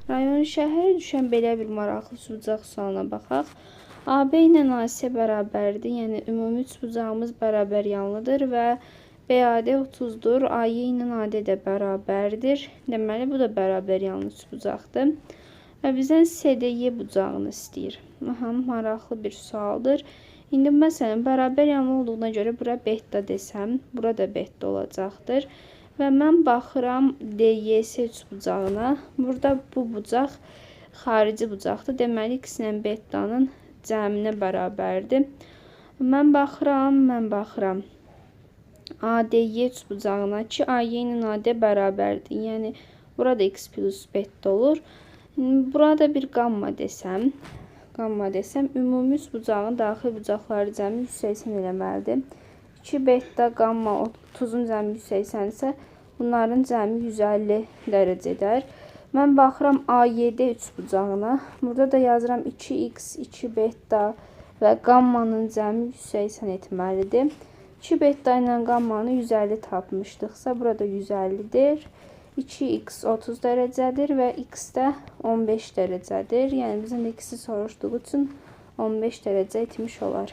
Rayon şəhərə düşən belə bir maraqlı üçbucaq sualına baxaq. AB ilə AC bərabərdir, yəni ümumi üçbucağımız bərabər yanlıdır və BAD 30-dur, AY ilə AD də bərabərdir. Deməli, bu da bərabər yanlı üçbucaqdır. Və bizdən CDY bucağını istəyir. Aha, maraqlı bir sualdır. İndi məsələn, bərabər yanlı olduğuna görə bura beta desəm, bura da beta olacaqdır. Və mən baxıram DYS üçbucağına. Burada bu bucaq xarici bucaqdır. Deməli, x ilə betanın cəminə bərabərdir. Mən baxıram ADY üçbucağına ki, AY ilə AD bərabərdir. Yəni, burada x plus beta olur. Burada bir qamma desəm, ümumi üçbucağın daxil bucaqları cəmi 180 eləməlidir. 2 beta qamma 30-un cəmi 180 isə bunların cəmi 150 dərəcə edər. Mən baxıram AYD üçbucağına. Burada da yazıram 2x, 2 beta və qammanın cəmi 180 etməlidir. 2 beta ilə qammanı 150 tapmışdıqsa, burada 150-dir. 2x 30 dərəcədir və x də 15 dərəcədir. Yəni, bizdən də x-i soruşduğu üçün 15 dərəcə etmiş olar.